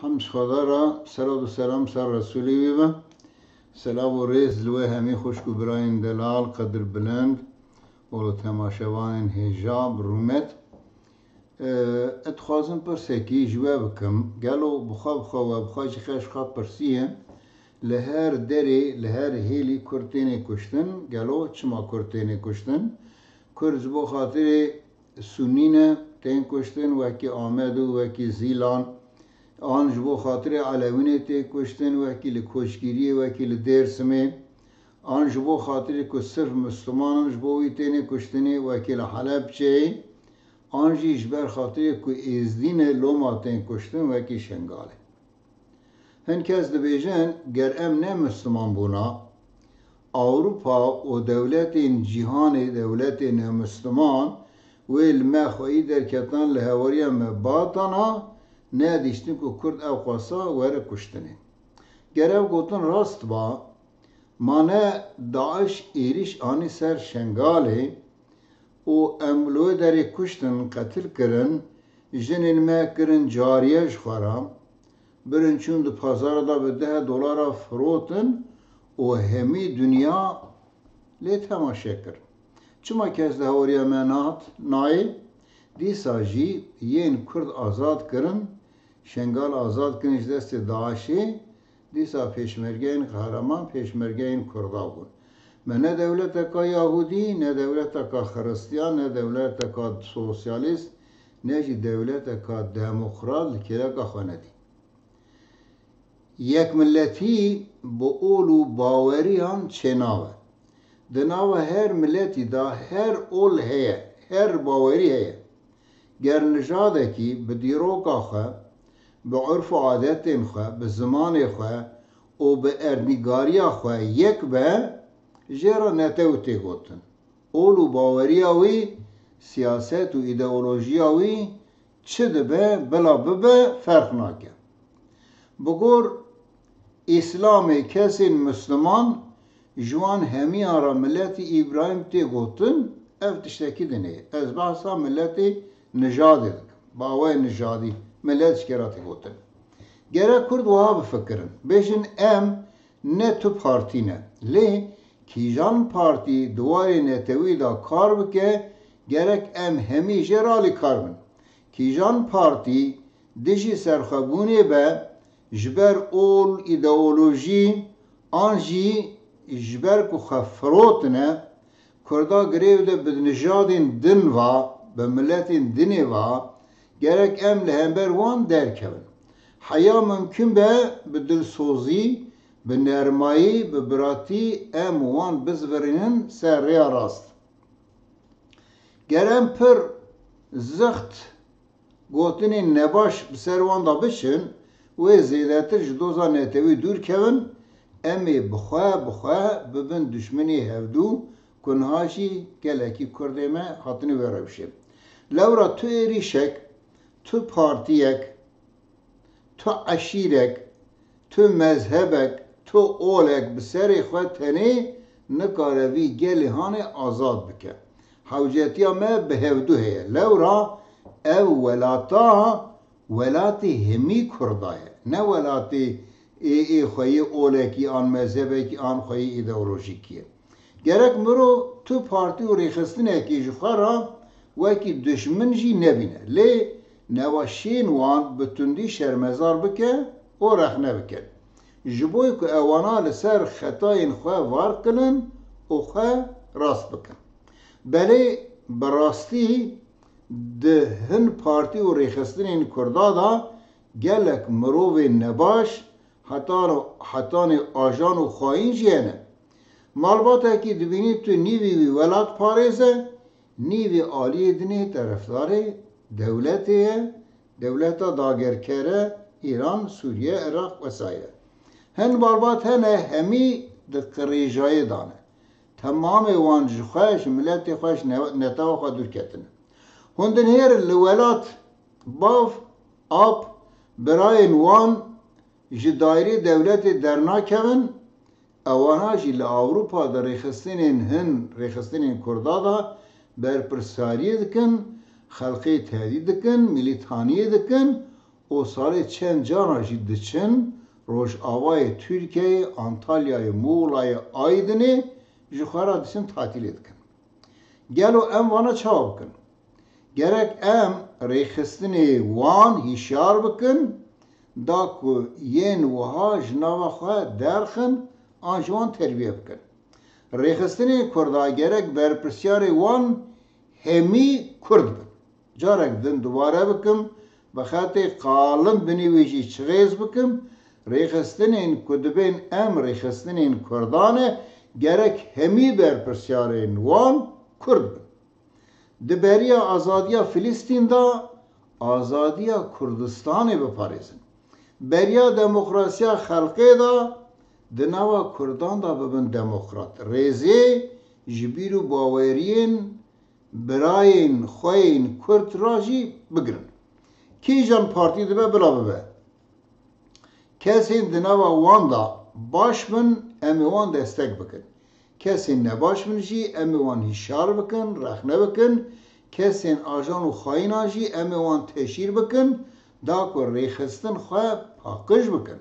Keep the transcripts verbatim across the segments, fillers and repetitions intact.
Hemd ji Xweda re, selat û selam ser Resûlê wî be. Selav û rêz li we hemî xwişk û birayên delal, qedirbilind û li temaşevanên hêja bi rûmet. Ee, ez dixwazim pirsekî ji we bikim. Gelo bi xwe bi xwe we bi xwe jî xwe ji xwe pirsiye, li her derê, li her hêlî Kurd têne kuştin? Gelo çima Kurd têne kuştin? Kurd ji bo xatirê Sunî ne tên kuştin, wekî Amed û wekî Zîlan, an ji bo xatirê Elewînê tê kuştin, wekî li Koçgiriyê, wekî li Dêrsimê, an ji bo xatirê ku sirf Misliman in ji bo wî têne kuştinê, wekî li Helebçeyê, an jî ji ber xatirê ku Êzdî ne loma tên kuştin, wekî Şengalê. Hin kes dibêjin, ger em ne Misliman bûna, Ewropa û dewletên cîhanê, dewletên nemisliman wê li me xweyî derketan, li hewariya me batana, nedîştin ku Kurd ew qasa were kuştinê. Ger ev gotin rast ba, ma ne DAIŞ êrîş anî ser Şengalê û em li wê derê kuştin, qetil kirin, jinên me kirin cariye ji xwe re, birin çûn di pazara de bi deh dolara firotin û hemî dinya lê temaşe kir. Çima kes li hewariya me nehat, nayê? Dîsa jî yên Kurd azad kirin, Şengal azad kirin ji destê DAIŞê, dîsa pêşmergeyên qehreman pêşmergeyên Kurda bûn. Me ne dewleteka Yahûdî, ne dewleteka Xiristiyan, ne dewleteka sosyalîst, ne jî dewleteka demokrat li kêleka xwe nedî. Yekmilletî bi ol û baweriyan çênabe. Di nava her miletî de her ol heye, her bawerî heye. Ger nijadekî bi dîroka xwe, bi urf û adetên xwe, bi zimanê xwe û bi erdnîgariya xwe yek be, jê re netew tê gotin. Ol û baweriya wî, siyaset û îdeolojiya wî çi dibe, bila bibe, ferq nake. Bi gor Îslamê kesên Misliman ji wan hemiyan re miletî Îbrahîm tê gotin, ev tiştekî din e. Ez behsa miletê nijadê dikim. Bawe nijadî, milet ji kê re tê gotin. Gerek Kurd wiha bifikirin. Bêjin em ne tu partî ne. Lê kîjan partî di warê netewî de kar bike, gerek em hemî jê re alîkar bin. Kîjan partî dijî serxwebûnê be, ji ber ol, îdeolojî an jî ji ber ku xwe firotine, Kurda girêv de bi nijadên din va, bi miletên dinê va, gerek em li hember wan derkevin. Heya mimkun be bi dilsozî, bi nermayî, bi biratî em wan bizvirînin ser rêya rast. Ger em pir zixt gotinên nebaş bi ser wan de biçin, wê zêdetir ji doza netewî dûr kevin, em ê bi xwe, bi xwe bibin duşminê hevdû, ku niha jî gelekî Kurdê me hatine wê rewşê. Lewra tu êrîşek, tu partiyek, tu eşîrek, tu mezhebek, tu olek bi serê xwe tenê nikare vî gelê hanê azad bike. Hewcetiya me bi hevdû heye. Lewra ev welata, welatê hemî Kurda ye. Ne welatê ê, ê xweyî olekî an mezhebekî an xweyî îdeolojîkî ye. Gerek mirov tu partî û rêxistinekî ji xwe re wekî duşmin jî nebîne. Lê neweşiyên wan bi tundî şermezar bike û rexne bike. Ji bo ku ewana li ser xetayên xwe var kinin û xwe rast bikin. Belê bi rastî di hin partî û rêxistinên Kurda de gelek mirovên nebaş, heta, hetanê ajan û xayîn jî hene. Malbatekî dibînî tu nîvî wî welatparêz e, nîvî aliyê dinê terefdarê dewletê ye, dewleta dagerkere, Îran, Sûriye, Iraq vesaire. Hin malbat hene hemî di qirêjayê de ne. Temamê wan ji xwe, ji miletê xwe, ji ne-, netewa xwe dûr ketine. Hûn dinêrin li welat bav, ap, birayên wan ji daîrê dewletê dernakevin, ewana jî li Ewropa de rêxistinên hin, rêxistinên Kurda de berpirsariyê dikin, xelkê tehdît dikin, milîtaniyê dikin û salê çend caran jî diçin Rojavayê Tirkiyeyê, Antalyayê, Muğlayê, Aydinê ji xwe re diçin tatîlê dikin. Gelo em vana çawa bikin? Gerek em rêxistinê wan hişyar bikin, da ku yên wiha ji nava xwe derxin an ji wan terbiye bikin. Rêxistinên Kurda gerek berpirsiyarê wan hemî Kurd bin. Carek din dubare bikim, bi xetê qalin binê wê jî çixêz bikim, rêxistinên ku dibên em rêxistinên Kurdan e, gerek hemî berpirsiyarên wan Kurd bin. Di beriya azadiya Filistîn de azadiya Kurdistanê biparêzin. Beriya demokrasiya xelkê de di nava Kurdan de bibin demokrat. Rêzê ji bîr û baweriyên birayên xwe yên Kurd re jî bigirin. Kîjan partî dibe bila bibe. Kesên di nava wan de baş bin, em ê wan destek bikin. Kesên nebaş bin jî em ê wan hişyar bikin, rexne bikin. Kesên ajan û xayînan jî em ê wan teşhîr bikin, da ku rêxistin xwe paqij bikin.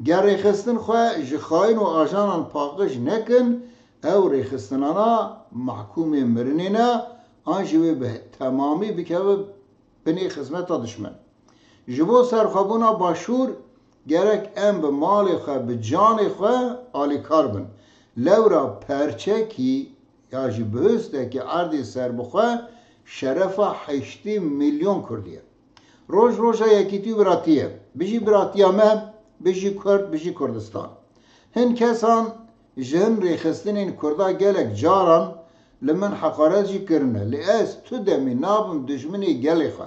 Ger rêxistin xwe ji xayîn û ajanan paqij nekin, ew rêxistinana mehkûmê mirinê ne, an jî wê bi temamî bikeve binê xizmeta dişmen. Ji bo serxwebûna Başûr gerek em bi malê xwe, bi canê xwe alîkar bin. Lewra perçekî ya jî bihustekî erdê serbixwe şerefa heştê milyon Kurdî ye. Roj roja yekîtî û biratî ye. Bijî biratiya me, bijî Kurd, bijî Kurdistan. Hin kesan ji hin rêxistinên Kurda gelek caran li min heqaret jî kirine. Lê ez tu demî nabim dijminê gelê xwe.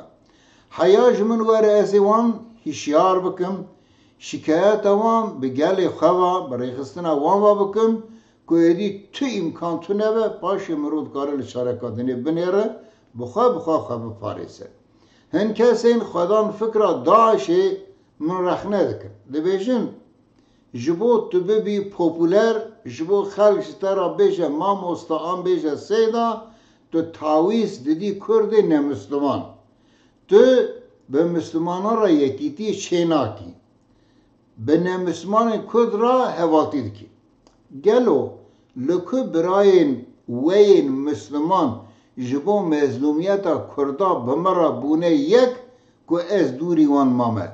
Heya ji min were ez ê wan hişyar bikim, şikayeta wan bi gelê xwe ve, bi rêxistina wan ve bikim ku êdî tu îmkan tune be, paşê mirov dikare li çareka dinê binêre, bi xwe, bi xwe xwe biparêze. Hin kesên xwedan fikra DAIŞê min rexne dikin. Dibêjin, ji bo tu bibî populer, ji bo xelk ji te re bêje mamosta an bêje seyda, tu tawîz didî Kurdê nemisliman. Tu bi mislimanan re yekîtiyê çênakî. Bi nemislimanên Kurd re hevaltî dikî. Gelo li ku birayên we yên misliman ji bo mezlûmiyeta Kurda bi min re bûne yek ku ez dûrî wan mame?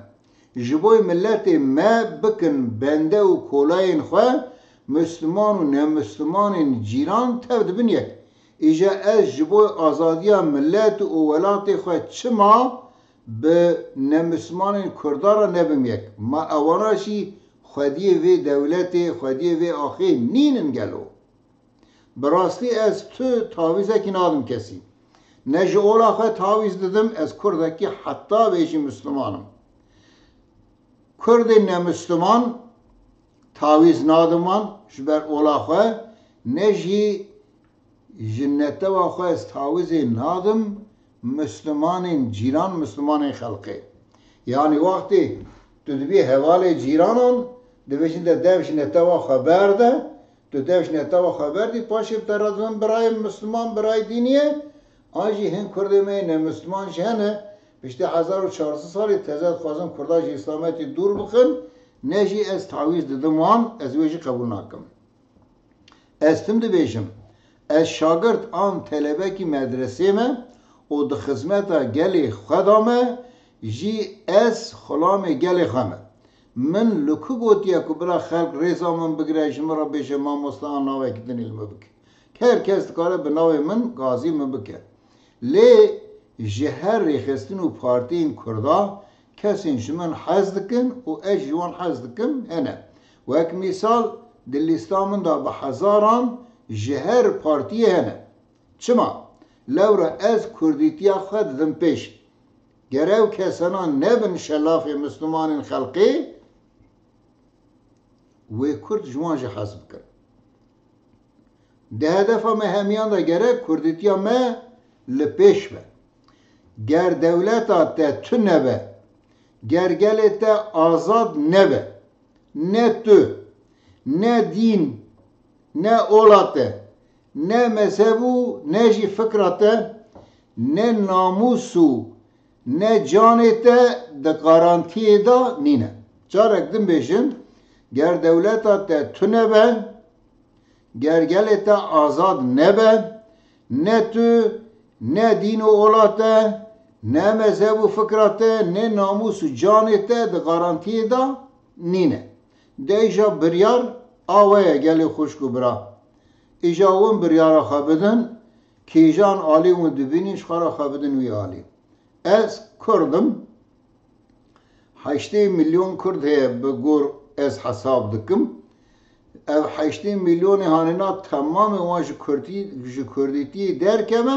Ji bo miletê me bikin bende û kolayên xwe, misliman û nemislimanên cîran tev dibin yek. Îja ez ji bo azadiya milet û welatê xwe çima bi nemislimanên Kurda re nebim yek? Ma ewana jî xwediyê vê dewletê, xwediyê vê axê nînin gelo? Bi rastî ez tu tawîzekî nadim kesî. Ne ji ola xwe tawîz didim, ez Kurdekî heta vê jî Misliman im. Kurdên nemisliman tawîz nadim wan ji ber ola xwe, ne jî ji netewa xwe ez tawizê nadim, Mislimanên cîran, Mislimanên xelqê. Yanî wextê tu dibî hevalê cîranan, dibêjin de dev ji netewa xwe berde, tu dev ji netewa xwe berdî, paşê bi te re dibin birayê Misliman, birayê dînî ye, an jî hin Kurdê me yê nemisliman jî hene, piştî hezar û çar sed salî teze dixwazin Kurda ji Îslametî dûr bixin, ne jî ez tawîz didim wan, ez wê jî qebûl nakim. Ez tim dibêjim, ez şagirt an telebekî medresê me û di xizmeta gelê xwe de me, jî ez xulamê gelê xwe me. Min li ku gotiye ku bila xelk rêza min bigire, ji min re bêje mamoste an navekî dinê li min bike? Her kes dikare bi navê min gazî min bike. Lê ji her rêxistin û partiyên Kurda kesên ji min hez dikin û ez ji wan hez dikim hene. Wek mîsal, di lîsta min de bi hezaran ji her partiyê hene. Çima? Lewra ez kurdîtiya xwe didim pêş. Ger ew kesana nebin şelafê Mislimanên xelqê, wê Kurd ji wan jî hez bikin. Di hedefa me hemiyan de gerek kurdîtiya me li pêş be. Ger dewleta te tune be, ger gelê te azad nebe, ne tu, ne dîn, ne ola te, ne mezheb û ne jî fikra te, ne namûs û ne canê te di garantiyê de nîne. Carek din bêjim, ger dewleta te tune be, ger gelê te azad nebe, ne tu, ne dîn û ola te, ne mezheb û fikra te, ne namûs û canê te di garantiyê de nîne. De îja biryar a we ye gelê xwişk û bira. Îja win biryara xwe bidin, kîjan alî win dibînin ji xwe re xwe bidin wî alî. Ez Kurd im. Heştê milyon Kurd heye bi gor ez hesab dikim. Ev heştê milyonê hanêna temamê wan ji Kurdî-, ji Kurdîtiyê derkeve,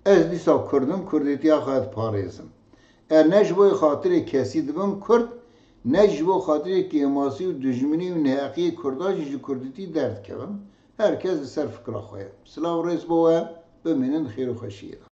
ez dîsa Kurd im, Kurdîtiya xwe diparêzim. Ez ne ji bo xatirê kesî dibim Kurd, ne ji bo xatirê kêmasî û dijminî û neheqiyê Kurdan jî ji Kurdîtî derdikevim. Her kes li ser fikra xwe ye. Silav û rêz bo we, bimînin di xêr û xweşiyê de.